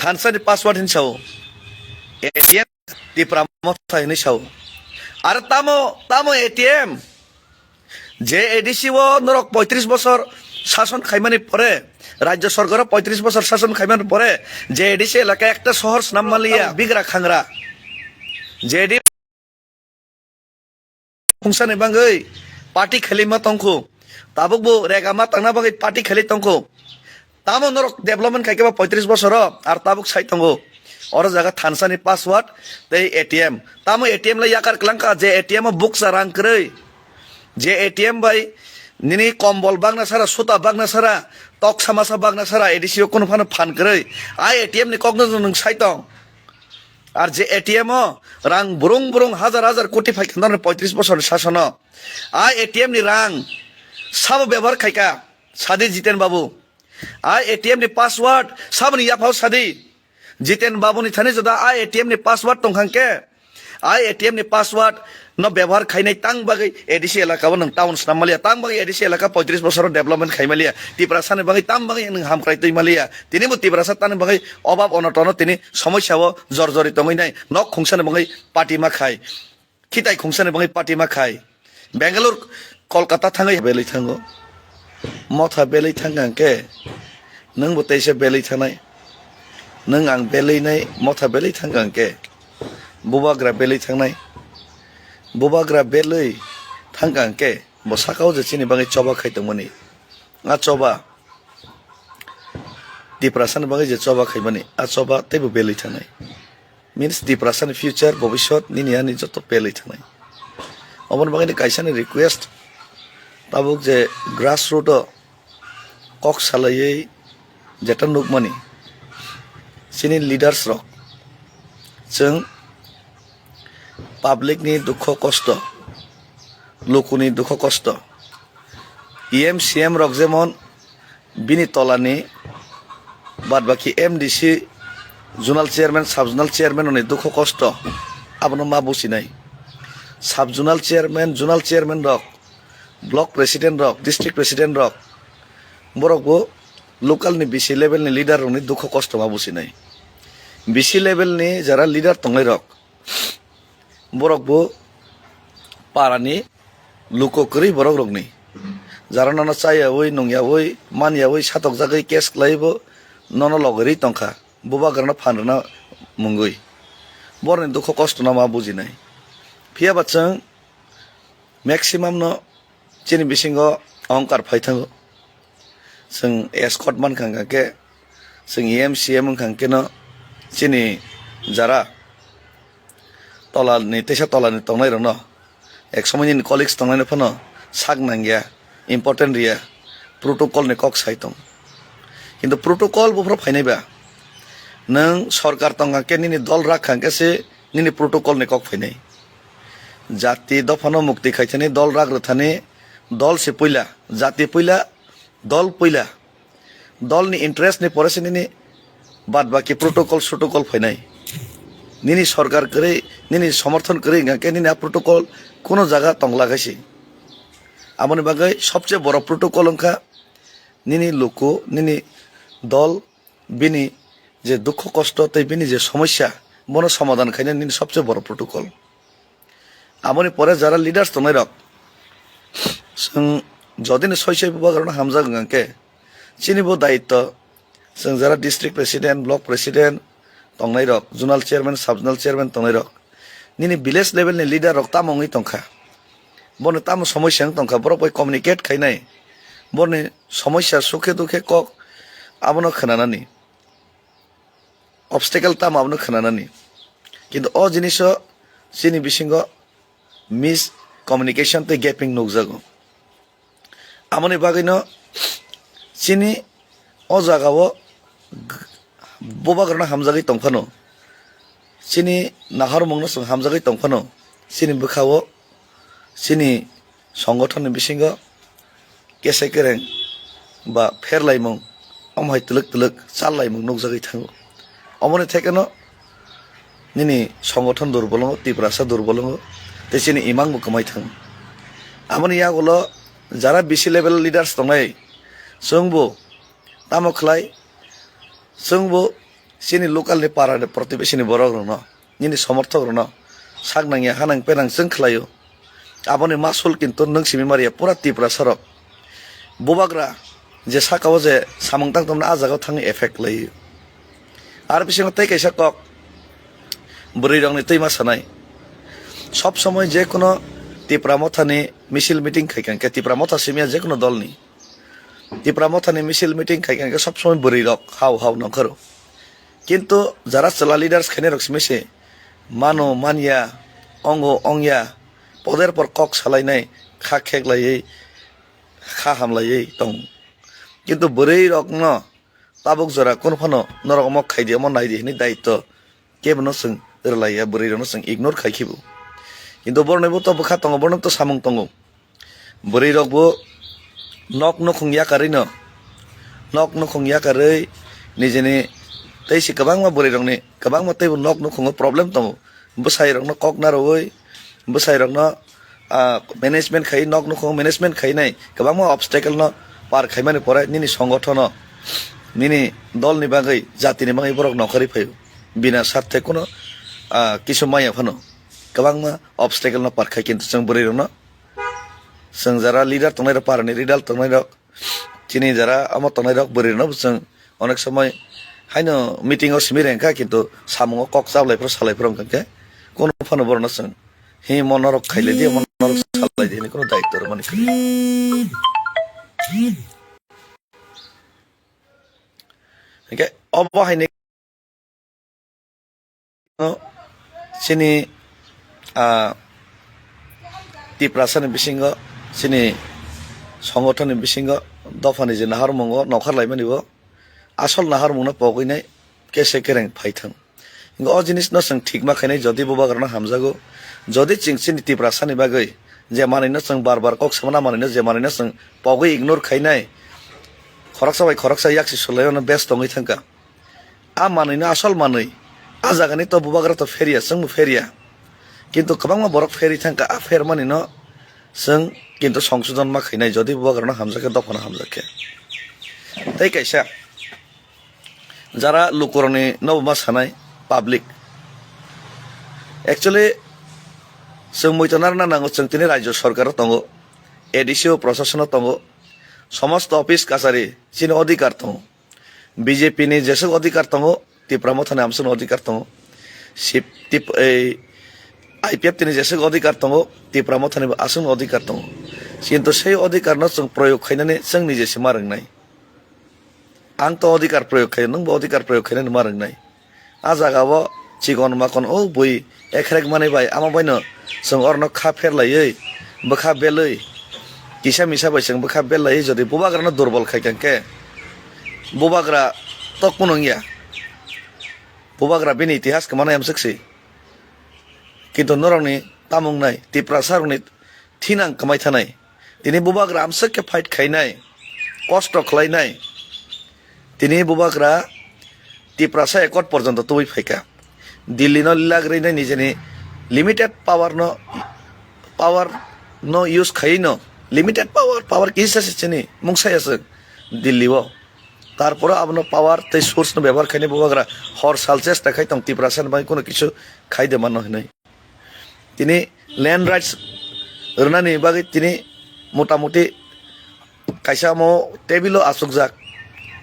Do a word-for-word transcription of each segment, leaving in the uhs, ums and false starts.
thansa ni password hinwi sao. A T M Tipra Motha hinwi sao. Aro tamo, tamo A T M? Je A D C o norok poitris bosor sason khaimani pore, rajya sorkaro poitris bosor sason khaimani pore, je A D C elaka ekta sohor snam manliya, bigra khangra. Je A D C khungsani bagwi party kheli ma tongkhu, tabuk bo rega ma tangna bagwi party kheli tongkhu. Tamo norok development khai khe ba poitris bosoro, ar tabuk sai tongo. Oro jaga thansani password tei A T M. Tamo A T M le yakar kwlangkha, je A T M o bukcha rang kwrwi. Je A T M bai nini kombol bagna sara, suta bagna sara, toksa masa bagna sara, A D C o kunu phano phan kwrwi. Ai A T M ni kokno nwng sai tong. Ar je A T M o rang burung burung hajar hajar koti phaikha norni poitris bosorni sasono. Ai A T M ni rang sabo bebohar khaikha, sadi Jiten babu. Ai A T M ni password saboni yaphao sadi. Jiten babuni thani joda ai A T M ni password tongkhang khe, ai A T M ni password no bebohar khainai tang bagwi A D C elaka o nwng town snam maliya, tang bagwi A D C elaka poitris bosoro development khai maliya, Tiprasa ni bagwi tang bagwi nwng hamkrai twi maliya, tini bo Tiprasa tani bagwi obab onotono tini somosya o jorjori tongwi nai, nok khungsa ni bagwi party ma khai. Khitai khungsani bagwi party ma khai. Bangalore, Kolkata thangwi belwi thango. Motha belwi thangkha hwnkhe, nwngbo teisa belwi thangnai. Nwng ang belwi nai, motha belwi thangkha hwnkhe, bubagra belwi thangnai. Bubagra belwi thangkha hwnkhe, bo sakao je chini bagwi choba khai tongmani. A choba, Tiprasani bagwi je choba khaimani, a choba teibo belwi thangnai. Means Tiprasani future, bobiswt nini ani joto belwi thangnai. Oboni bagwino kaisani request, tabuk je grassroot o kok salaiwi jeta nukmani, chini leaders rok, chwng public ni dukho kosto, lukuni dukho kosto, E M C M rok jemon bini tolani bad baki M D C, zonal chairman, sub zonal chairman rokni dukho kosto abono ma buchinai. Sub zonal chairman, zonal chairman rok, block president rok, district president rok, borok bo local ni B C level ni leader rokni dukho kosto ma buchinai. B C level ni jara leader tongnai rok, borok bo parani luko kwrwi borok rokni, jara nono chayawi, nungyawi, manyawi, satokjagwi case khlaiwi bo nono logwi rwi tongkha, bubagrano phan rwna mungwi. Borokni dukho kosto no ma bujinai. Phiya ba chwng maximum no chini bisingo ohongkar phai thango. Chwng escort mankha hwnkha khe, chwng E M C M wngkha hwnkhe no chini jara tolani, teisa tolani tongnai rokno, ek somoi nini colleagues tongnai phano sak nangya, important riya, protocol ni kok sai tong. Kintu protocol buphuru phainai ba, nwng sorkar tongkha khe nini dol rakha hwnkhe se nini protocol ni kok phainai. Jati dophano mukti khaithani, dol rak rwthani, dol se puila, jati puila, dol puila. Dol ni interest ni pore se nini bad baki protocol sotocol phainai. Nini sorkar kwrwi, nini somorthon kwrwi hwnkha khe nini a protocol kuno jaga tongla khaisi. Aboni bagwi sobse boro protocol wngkha nini luku, nini dol, bini je dukho kosto tei bini je somosya, bono somadhan khaina nini sobse boro protocol. Aboni pore jara leaders tongnai rok, chwng jodini soi soi bubagrano hamjak wngkha khe, chini bo daitto, chwng jara district president, block president tongnai rok, zonal chairman, sub zonal chairman tongnai rok, nini village level ni leader rok tamo wngwi tongkha, borni tamo somosya wng tongkha, borok bai communicate khainai, borni somosya sukhe dukhe kok abono khwnanani, obstacle tamo abono khwnanani. Kintu o jiniso chini bisingo miscommunication tei gaping nukjago. Aboni bagwino chini o jagao g-, bubagrano hamjagwi tongphano, chini nahormungno chwng hamjagwi tongphano, chini bwkhao, chini songothonni bisingo kesa kereng ba pherlaimung, omo hai twlwk twlwk challaimung nukjagwi thango. Omoni thekeno nini songothon durbol wngo, Tiprasa durbol wngo, tei chini imang bo kwmai thango. Aboni yagulo jara B C level leaders tongnai, chwngbo tamo khlai, chwngbo chini local ni para ni protibesi ni borok rok no, nini somorthok rok no sak nangya, ha nang pe nang chwng khlai o. Aboni masul kintu nwng simi mariya pura Tiprasa rok. Bubagra je saka o je samung tang tongmani ah jaga o thangwi effect lai o. Ar bisingo tei kaisa kok bwrwi rok ni twi ma sanai. Sob somoi je kono Tipra Motha ni misil meeting khai kha khe, Tipra Motha simi ya je kono dol ni. Tipra Motha ni misil meeting khai kha khe sob somoi bwrwi rok hau hau nongkhoro. Kintu jara chwla leaders khainai rok simi se mano manya, ongo ongya, poder por kok salainai, kha kheklaiwi, kha hamlaiwi tong. Kintu bwrwi rok no tabuk jora kunu phano norok omo khaidi, omo naidi hwnwi daitw kebo no chwng rwlaiya, bwrwi rok no chwng ignore khai khibo. Kintu borok ni bo to bwkha tongo, borok ni to samung tongo. Bwrwi rok bo nok nukhung yakarwi no, nok nukhung yakarwi nijini tei si kwbangma bwrwi rok ni kwbangma tei bo nok nukhungo problem tongo. Bwsai rok no kok narwui, bwsai rok no, ah, management khai, nok nukhung management khainai kwbangma obstacle no par khaimani pore nini songothono, nini dol ni bagwi, jati ni bagwi borok nongkhorwi phaio. Bina sarthe kuno, ah, kisu maya phano kwbangma obstacle no par khai, kintu chwng bwrwi rok no, chwng jara leader tongnai rok, para ni leader tongnai rok, chini jara omo tongnai rok bwrwi rok no bo chwng onek somoi haino meeting o simi rengkha, kintu samung o kok chablai phro salai phro wngkha khe kono phano borok no chwng hi mo norok khailai di, mo norok salai di hwnwi kono daitw rwmani kwrwi. Hwnkhe obo haino chini, ah, Tiprasa ni bisingo, chini songothon ni bisingo, dopha ni je naharmungo nokhar laimani bo asol naharmung no pogwi nai kese kereng phai thang. Hingke o jinis no chwng thik ma khainai, jodi bubagra no hamjago, jodi chwng chini Tiprasa ni bagwi je manwi no chwng bar bar kok sama na manwi no, je manwi no chwng pogwi ignore khainai, khoroksa bai khoroksa yaksi sulai no best tongwi thangkha. A manwi no asol manwi, a jaga ni to bubagra to pheria, chwng bo pheria. Kintu kwbangma borok pherwi thangkha, a phermani no chwng kintu songsodon ma khainai, jodi bubagra no hamjakhe, dophano hamjakhe. Tei kaisa, jara lukurokni nobo ma sanai public. Actually, chwng muitu narwkna nango, chwng tini rajyo sorkaro tongo, A D C o, prosasono tongo, somosto office kachari chini odhikar tongo. B J P ni jeswk odhikar tongo, Tipra Mothani amswkno odhikar tongo. Sip-, tip-, ei, I P F T ni jeswk odhikar tongo, Tipra Mothani bo aswkno odhikar tongo. Kintu sei odhikarno chwng proyog khainani chwng nije se ma rwngnai. Ang to odhikar proyog khaio, nwng bo odhikar proyog khainani ma rwngnai. A jaga o chikon makon o bui ekhrek manwi bai, amo baino chwng orno kha pherlaiwi, bwkha belwi, kisa misa bai chwng bwkha belaiwi jodi bubagrano durbol khai kha khe, bubagra to kunu wngya. Bubagra bini itihas kwmana yamswk si. Kintu norokni tamung nai, Tiprasa rokni thinang kwmai thanai. Tini bubagra amswk khe fight khainai, kosto khlainai. Tini bubagra Tiprasa accord porjonto tubui phaikha. Delhi no lilagrinai nijeni limited power no, power no use khaiwi no, limited power, power kisa se chini mungsa yaswk Delhi o. Tarpore abono power tei source no bebohar khainai bubagra hor sal chesta khai tong Tiprasa ni bagwi kuno kisu khai de mano hinwi. Tini land rights rwnani bagwi tini motamuti kaisa omo table o achukjak.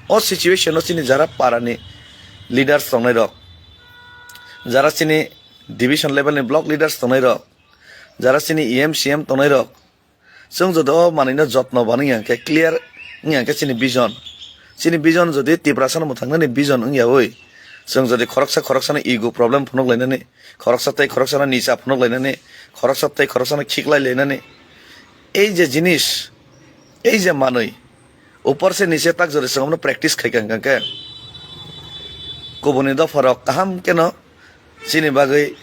O situation o chini jara para ni leaders tongnai rok, jara chini division level ni block leaders tongnai rok, jara chini E M C M tongnai rok, chwng jodi o manwi no jotno banwi hwnkhe, clear wngya hwnkhe chini vision, chini vision jodi Tiprasa no mwthangnani vision wngyawi, chwng jodi khoroksa khoroksa no ego problem phunuk lainani, khoroksa tei khoroksa no nisa phunuk lainani, khoroksa tei khoroksa no khiklai lainani, ei je jinis, ei je manwi, upor se niche tak jodi chwng omono practice khai kha hwnkhe, kubuni dopha rok kaham keno chini bagwi,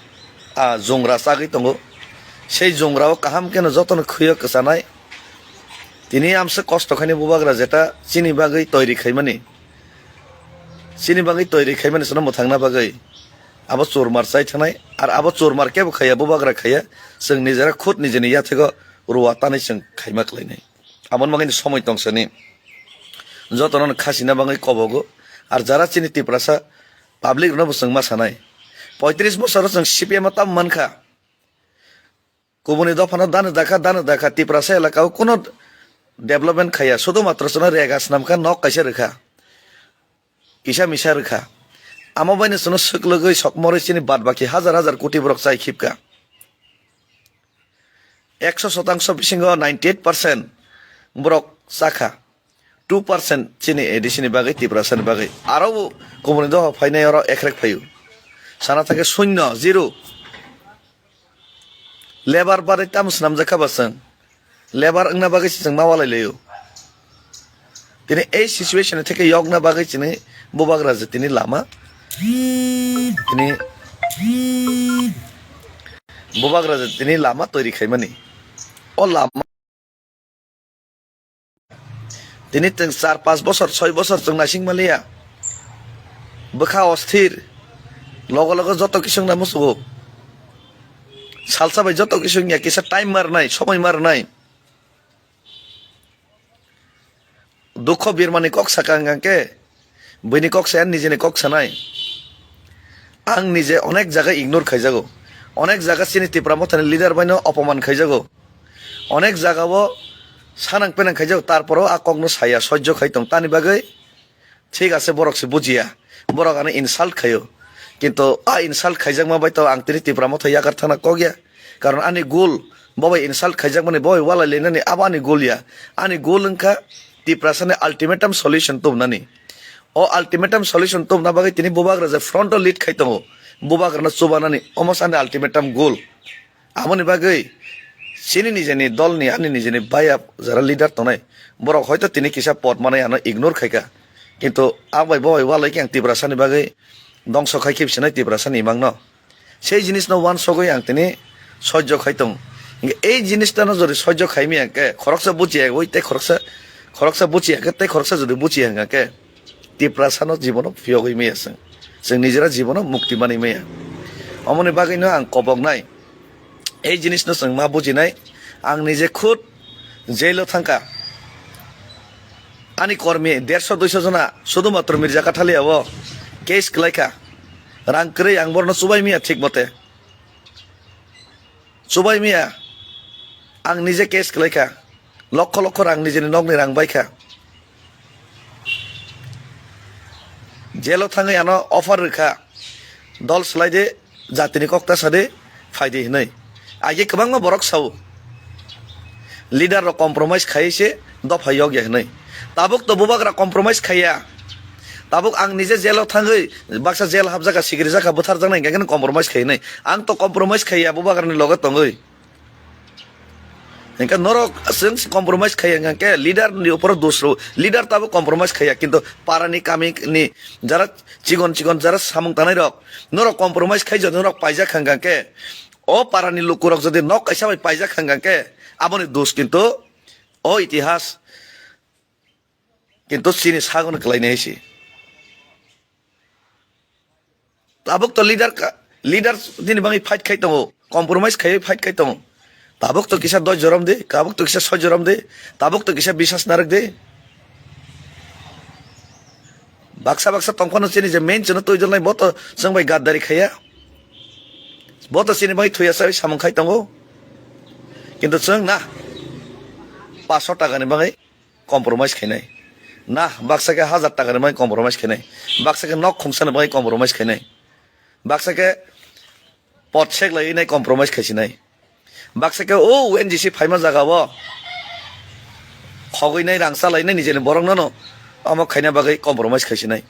ah, jungra chagwi tongo. Sei jungra o kaham keno jotono khwio kwchanai. Tini amswk kosto khaini bubagra jeta chini bagwi toiri khaimani. Chini bagwi toiri khaimani chwngno mwthangna bagwi. Abo churmar chai thanai. Ar abo churmar kebo khaiya, bubagra khaiya. Chwng nijera khud nijeni yathego ruwa tanwi chwng khaima khlainai. Aboni bagwi somoi tongsani. Jotono khasina bagwi kobogo. Ar jara chini Tiprasa Public rokno bo chwng ma sanai. Poitris bosor o chwng C P M o tamo mankha. Kubuni dophano dano dakha, dano dakha, Tiprasa elaka o kuno development khaiya, sudu matro chwngno rega swnamkha, nok kaisa rwkha. Kisa misa rwkha. Amo baino chwngno swklwgwi sokmorwi chini bad baki hazar hazar koti borok chai khibkha. Ekso sotangso bisingo ninety eight percent borok chakha. Two percent chini A D C ni bagwi, Tiprasa ni bagwi. Aro bo kubuni doha phainai oro ekrek phaio. Sana thangkhe shunyo, zero. Lebar barwi tamo swnamjak kha ba chwng? Lebar wngna bagwi se chwng ma walai laio. Tini ei situation theke yokna bagwi chini bubagra je tini lama, tini bubagra je tini lama toiri khaimani. O lama tini chwng char, panch bosor, soi bosor chwng naising maliya. Bwkha osthir. Logo logo joto kisung na musugo. Salsa bai joto kisung ya, kisa time mar nai, somoi mar nai. Dukho birmani kok saka hwnkha khe, buini kok saya, nijeni kok sanai. Ang nije onek jaga ignore khaijago. Onek jaga chini Tipra Mothani leader baino opoman khaijago. Onek jaga o sanang penang khaijago, tarporo a kokno saya, sojjo khai tong. Tani bagwi thik ase, borok se bujiya. Borok ano insult khaio. Kintu a insult khaijakma bai to ang tini Tipra Motha yakar thangna kok ya. Karon ani goal, bo bai insult khaijakmani, bo bai walai lainani abo ani goal ya. Ani goal wngkha Tiprasani ultimatum solution tubunani. O ultimatum solution tubuna bagwi tini bubagra je front o lead khai tongo, bubagrano chubanani, omo se ani ultimatum goal. Aboni bagwi chini nijeni dolni, ani nijeni baya jara leader tongnai, borok hoito tini kisa pod manwi ano ignore khaikha, kintu a bai bo bai walai khe ang Tiprasani bagwi dongso khai khe sinai Tiprasani imangno. Sei jinisno uansugwi ang tini sojjo khai tongo. Hinkhe ei jinistano jodi sojjo khai maya hinkhe khoroksa buchiya oi tei khoroksa, khoroksa buchiya khe tei khoroksa jodi buchiya hinkhe Tiprasano jibono phiyogwi maya chwng. Chwng nijera jibono mukti manwi maya. Omoni bagwino ang koboknai. Ei jinisno chwng ma bujinai. Ang nije khud jailo thangkha. Ani kormi derso duiso jona sudumatro Mirja Kathalia o case kwlaikha. Rang kwrwi ang borno chubai maya thik mote. Chubai maya. Ang nije case kwlaikha. Lokho lokho rang nijeni nokni rang baikha. Jailo thangwi ano offer rwkha. Dol swlai de, jatini kok ta sa de, phai de hinwi. Aige kwbangma borok sao. Leader rok compromise khai se dopha yok ya hinwi. Tabuk to bubagra compromise khaiya. Tabuk ang nije jailo thangwi baksa jail hapjaka, sikiri jaka, bwthar jaknai hinkhe compromise khai hinwi. Ang to compromise khaiya bubagrani loge tongwi. Hinkhe norok chwng se compromise khai hinkhe leader ni upor dos ro, leader tabo compromise khaiya, kintu para ni kami ni jara chikon chikon jara samung tanai rok norok compromise khai jodi norok paijak hinkhe o para ni lukurok jodi nok kaisa bai paijak hinkhe aboni dos kintu o itihas kintu chini sagwn kwlainai se. Tabuk to leader ka, leader nini bagwi fight khai tongo, compromise khai fight khai tongo. Tabuk to kisa doi jorom de, tabuk to kisa soi jorom de, tabuk to kisa bisas narwk de. Baksa baksa tongphano chini je main chwngno twi jolnai bo to chwng bai gaddari khaiya. Bo to chini bagwi thuya sawi samung khai tongo. Kintu chwng na, paso taka ni bagwi compromise khainai. Na, baksa khe hazar taka ni bagwi compromise khainai. Baksa khe nok khungsa ni bagwi compromise khainai. Baksa khe pot sek lai nai compromise khaisinai. Baksa khe o O N G C phaima jaga o khogwi nai rang cha lai nai nijeni borok no no omo khaina bagwi compromise khaisinai.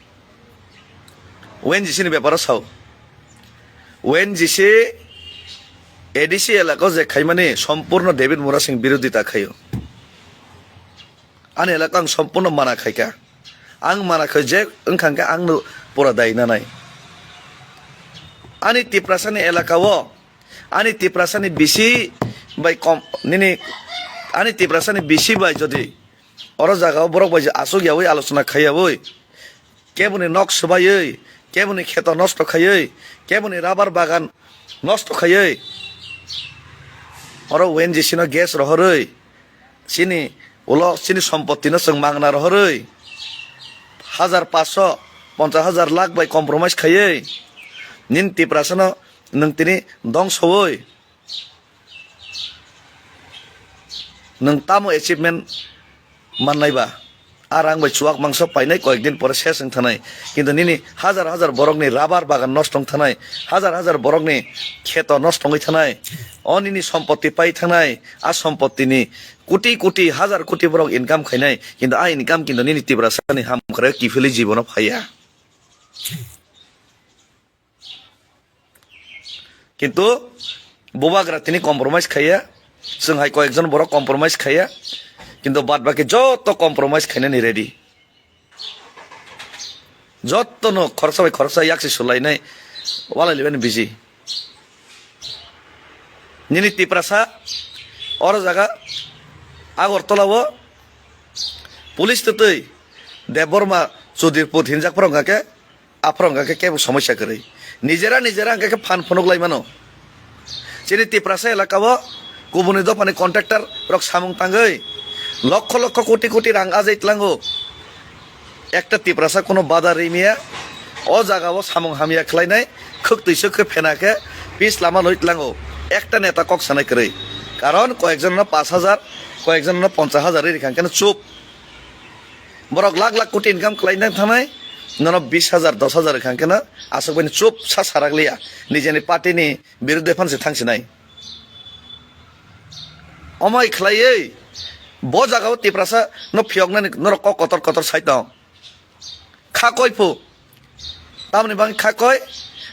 O N G C ni beparo sao. O N G C A D C elaka o je khaimani sompurno David Murasing birodita khaio. Ani elaka ang sompurno mana khaika. Ang mana khai je wngkha hwnkhe ang no pura dai nanai. Ani Tiprasani elaka o, ani Tiprasani bisi bai kom, nini, ani Tiprasani bisi bai jodi oro jaga o borok bai je aswk yaui alochona khaiyaui, keboni nok swbaiwi, keboni kheto nosto khaiwi, keboni rabar bagan nosto khaiwi, oro O N G C no gas rohorwi, chini ulo chini sompotino chwng mangna rohorwi, hazar paso, ponchas hajar lakh bai compromise khaiwi nini Tiprasano nwng tini dongsowi nwng tamo achievement mannai ba? A rang bai chuak mangso painai, koyekdin pore ses wng thanai. Kintu nini hajar hajar borokni rabar bagan nosto wng thanai, hajar hajar borokni kheto nosto wngwi thanai, o nini sompotti pai thanai, a sompotini koti koti, hajar koti borok income khainai, kintu a income kintu nini Tiprasani hamkrai kiphilwi jibono phaiya. Kintu bubagra tini compromise khaiya, chwng hai koyekjon borok compromise khaiya, kintu bad baki joto compromise khainani ready. Jotono khoroksa bai khoroksa yaksi sulainai, walai libani busy. Nini Tiprasa oro jaga Agartala o police twtwi Debbarma Chudirpur hinjak phoro wngkha khe, aphoro wngkha khe kebo somosya kwrwi. Nijera nijera hwnkha khe phan phunuk lai mano. Chini Tiprasa elaka o kubuni dophani contractor rok samung tangwi lokho lokho koti koti rang ajai tlango. Ekta Tiprasa kono bada rimiya, o jaga o samung hamya khlainai, khwk twi swk khe phena khe pis lama loi tlango. Ekta neta kok sanai kwrwi. Karon koyekjon no pash hajar, koyekjon no ponchas hajar ri rikha khe no chup. Borok lakh lakh koti income khlai nang thanai, nono bis hajar, dos hajar rikha khe no aswk bai no chup sa sarak liya. Nijeni party ni birudhe phan se thang sinai. Omai khlaiwi bo jaga o Tiprasa no phiyoknani norok kok kotor kotor sai tong. Kha koi phu. Tamni bagwi kha koi.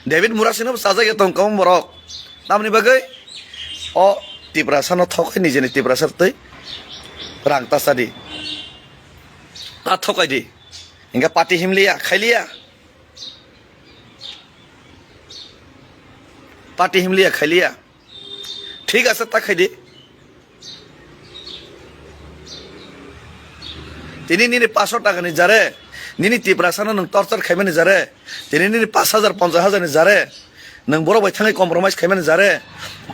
David Murasing no bo chajak ya tong kwbang borok. Tamni bagwi o Tiprasa no thok nijeni Tiprasa twi rang ta cha di. Ta thokai di. Hingke party himliya, khailiya. Party himliya, khailiya. Thik ase, ta khaidi. Tini nini paso taka ni jare, nini Tiprasa no nwng torture khaimani jare, tini nini pash hajar, ponchas hajar ni jare, nwng borok bai thangwi compromise khaimani jare,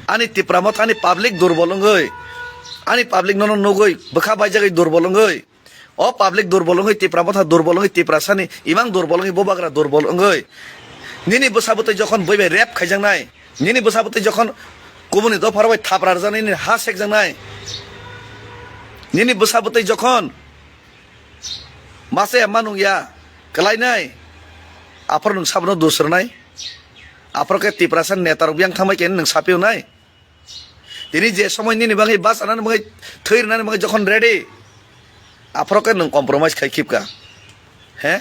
ani Tipra Motha ni public durbol wngwi, ani public nono nugwi bwkha baijagwi durbol wngwi, o public durbol wngwi, Tipra Motha durbol wngwi, Tiprasani imang durbol wngwi, bubagra durbol wngwi, nini bwsa bwtwi jokhon bui bai rape khaijaknai, nini bwsa bwtwi jokhon kubuni dopha rok bai thapra rwjaknai, nini ha sekjaknai, nini bwsa bwtwi jokhon masa ya manung ya kwlainai, aphuru nwng sabono dusrwnai, aphuru khe Tiprasa neta rok yang thangbai khe nwng sapionai. Tini je somoi nini bagwi bachanani bagwi, thwi rwnani bagwi jokhon ready, aphuru khe nwng compromise khai khibka. He?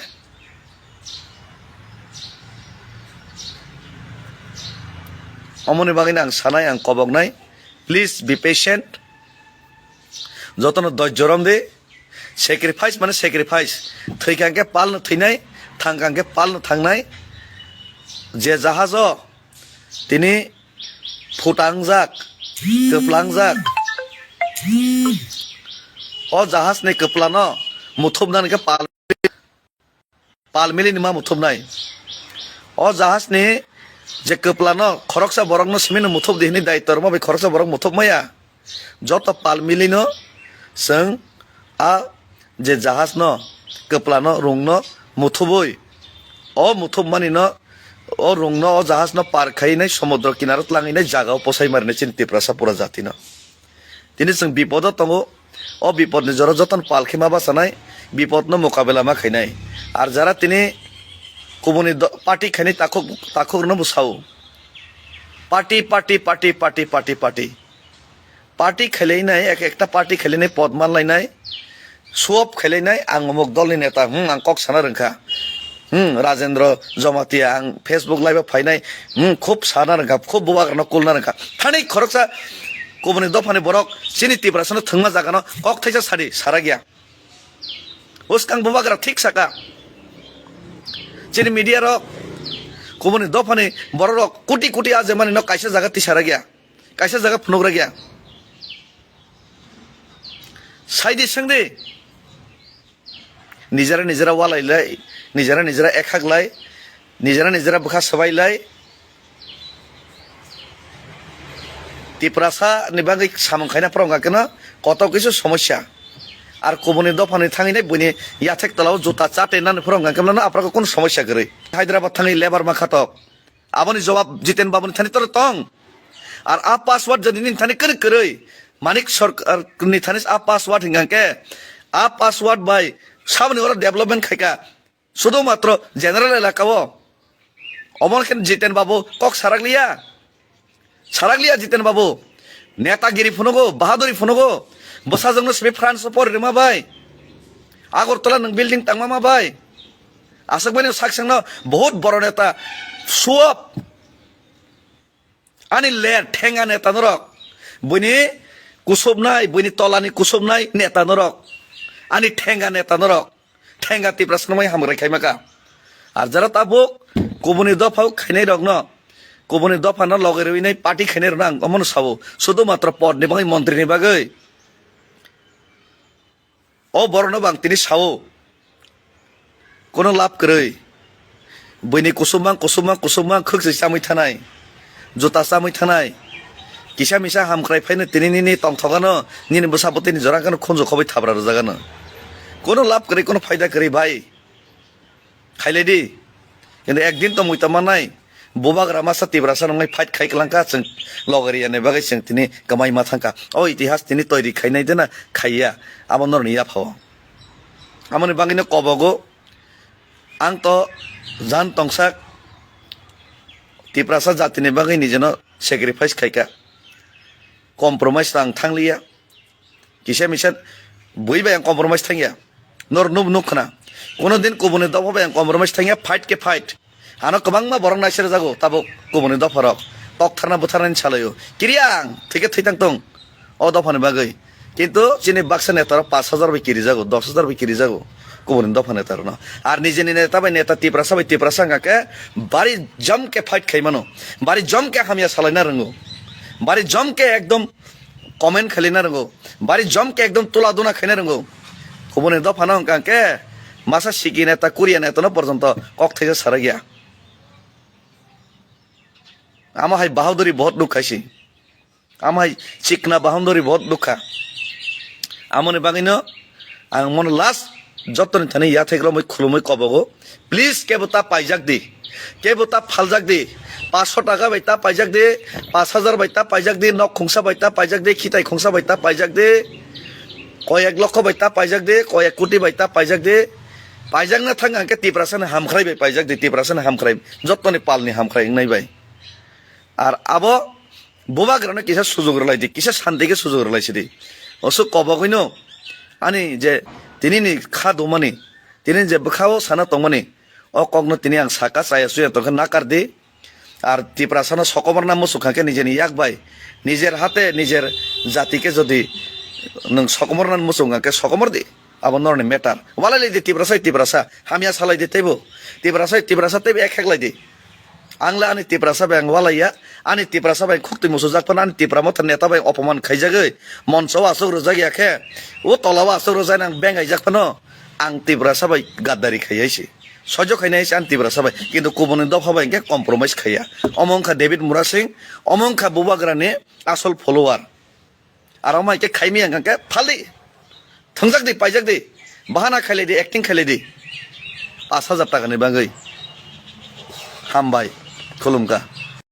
Omoni bagwino ang sanai, ang koboknai, please be patient. Jotono dojjo rom di. Sacrifice mane sacrifice. Thwikha hwnkhe palno thwinai, thangkha hwnkhe palno thangnai. Je jahajo tini phutangjak, kwplangjak. O jahajni kwplano muthubnani khe pal, pal milini ma muthubnai. O jahajni je kwplano khoroksa borokno simino muthubdi hwnwi daityo rwma bai khoroksa borok muthubmaya. Joto pal milino chwng a je jahajno, kwplano, rungno muthubwi, o muthubmanino, o rungno, o jahajno par khaiwi nai somudro kinaro tlangwi nai jagao posai marinai chini Tiprasa pura jatino. Tini chwng bipodo tongo, o bipodni jora jotono pal khe ma bachanai, bipodno mokabela ma khainai. Ar jara tini kubuni do-, party khainai takhuk, takhukrokno bo sao. Party, party, party, party, party, party. Party khailainai, ek ekta party khailainai, pod manlainai, swap khailainai, ang umuk dolni neta, hmm, ang kok sana rwngkha. Hmm, Rajendra Jamatia, ang Facebook live o phainai, hmm, khub sana rwngkha, khub bubagrano kulna rwngkha. Thani khoroksa kubuni dophani borok chini Tiprasano thwngma jagano kok thaisa sadi, sara gya. Bwskang bubagra thik saka. Chini media rok, kubuni dophani borok rok koti koti a jemani no kaisa jaga tisara gya. Kaisa jaga phunukra gya. Saidi sengdi. Nijera nijera walai lai, nijera nijera ekhak lai, nijera nijera bwkha swbai lai. Tiprasa ni bagwi samung khaina phoro wngkha keno koto kisa somosya. Ar kubuni dophani thangwi nai buini yathek tolao juta chate nani phuru hwnkha khe mano aphra khe kunu somosya kwrwi. Hyderabad thangwi lebar ma khatok. Aboni jawab Jiten Babuni thani toro tong. Ar a password jodi nini thani kwrwi kwrwi. Manik Sarkar ni thani a password hwnkha khe a password bai saboni oro development khaika. Sudu matro general elaka o. Omo khe Jiten Babu kok sarak liya. Sarak liya Jiten Babu. Netagiri phunugo, bahaduri phunugo. Bwsajwkno simi France o pori rwma bai. Agartala nwng building tangma ma bai. Aswk bai nwng sak sengno bahut boro neta. Suap. Ani ler thenga neta norok. Buini kusubnai, buini tolani kusubnai neta norok. Ani thenga neta norok. Thenga Tiprasa no mai hamkrai khaima ka. Ar jara tabuk kubuni dopha khainai rokno, kubuni dopha no logai rwinai party khainai rokno ang omono sao. Sudu matro pod ni bagwi, montri ni bagwi. O borokno bo ang tini sao, kono lab kwrwi. Buini kusubmang, kusubmang, kusubmang khwk se chamwi thanai, juta chamwi thanai. Kisa misa hamkrai phaino tini nini tongthokano, nini bwsa bwtwini jora kheno khunju khobai thabra rwjagano. Kono lab kwrwi, kono phaida kwrwi bai. Khailai di. Kintu ekdin to mui to mannai. Bubagra masa Tiprasa nwngnai fight khai kwlangkha, chwng logariya ni bagwi chwng tini kwmai ma thangkha. O itihas tini toiri khainai de na khaiya, abo norni yaphao. Amoni bagwino kobogo ang to jan tongsak Tiprasa jatini bagwi nijeno sacrifice khaika. Compromise to ang thangliya. Kisa misa bui bai ang compromise thangya. Nor nuk nuk khna. Kono din kubuni dopha bai ang compromise thangya, fight ke fight. Ano kwbangma borok naisir jago tabuk kubuni dopha rok. Tok tharna butharna ni salayo. Kiri ang thike thwi tang tong. O dopha ni bagwi. Kintu chini baksa neta rok pash hajar bai kiri jago, dos hajar bai kiri jago. Kubuni dopha neta rok no. Ar nijeni neta bai neta Tiprasa bai Tiprasa wngkha khe bari jom ke fight khai mano. Bari jom ke hamya salai na rwngo. Bari jom ke ekdom comment khailina rwngo, bari jom ke ekdom tula duna khaina rwngo. Kubuni dophano hwnkha khe masa siki neta, kuria neta no porjonto kok thaisa sarakya. Amo hai bahaduri bahut nukha si. Amo hai chikna bahaduri bahut nukha. Amoni bagwino ang mono last jotoni thani yathek romwi khulumwi kobogo. Please, kebo ta paijak di, kebo ta phaljak di, paanch sho taka bai ta paijak di, paanch hajar bai ta paijak di, nok khungsa bai ta paijak di, khitai khungsa bai ta paijak di, koyek lokho bai ta paijak di, koyek koti bai ta paijak di. Paijakna thang ang khe Tiprasa ni hamkhrai bai paijak di, Tiprasa ni hamkhrai, jottoni pal ni hamkhrai wngnai bai. Ar abo bubagrano kisa sujug rwlai di, kisa santi khe sujug rwlai sidi. Oso kobogwino ani je tini ni kha dumani, tini je bwkhao sana tongmani, o kokno tini ang saka chaya chuya tongkhe nakar di. Ar Tiprasano sokomorna muchung kha khe nijeni yak bai, nijer hate nijer jati khe jodi nwng sokomorna muchung kha khe sokomor di. Abo norni matter. Walai lai di Tiprasa, Tiprasa. Hamya salai di teibo. Tiprasa, Tiprasa teibo ek hek lai di. Ang le ani Tiprasa bai ang walai ya. Ani Tiprasa bai khuk twi muchujak phano ani Tipra motha neta bai opoman khaijagwi. Moncho o aswk rwjak ya khe. O tola o aswk rwjak nang bengaijak phano. Ang Tiprasa bai gaddari khai ya se. Sojo khai nai se ang Tiprasa bai. Kintu kubuni dopha bai hwnkhe compromise khai ya. Omo wngkha David Murasing. Omo wngkha Bubagrani asol follower. Aro mai khe khaimi ang khe phali. Thwngjak di, paijak di. Bahana khailai di, acting khailai di. Paanch hajar taka ni bagwi. Hambai. Khulumkha.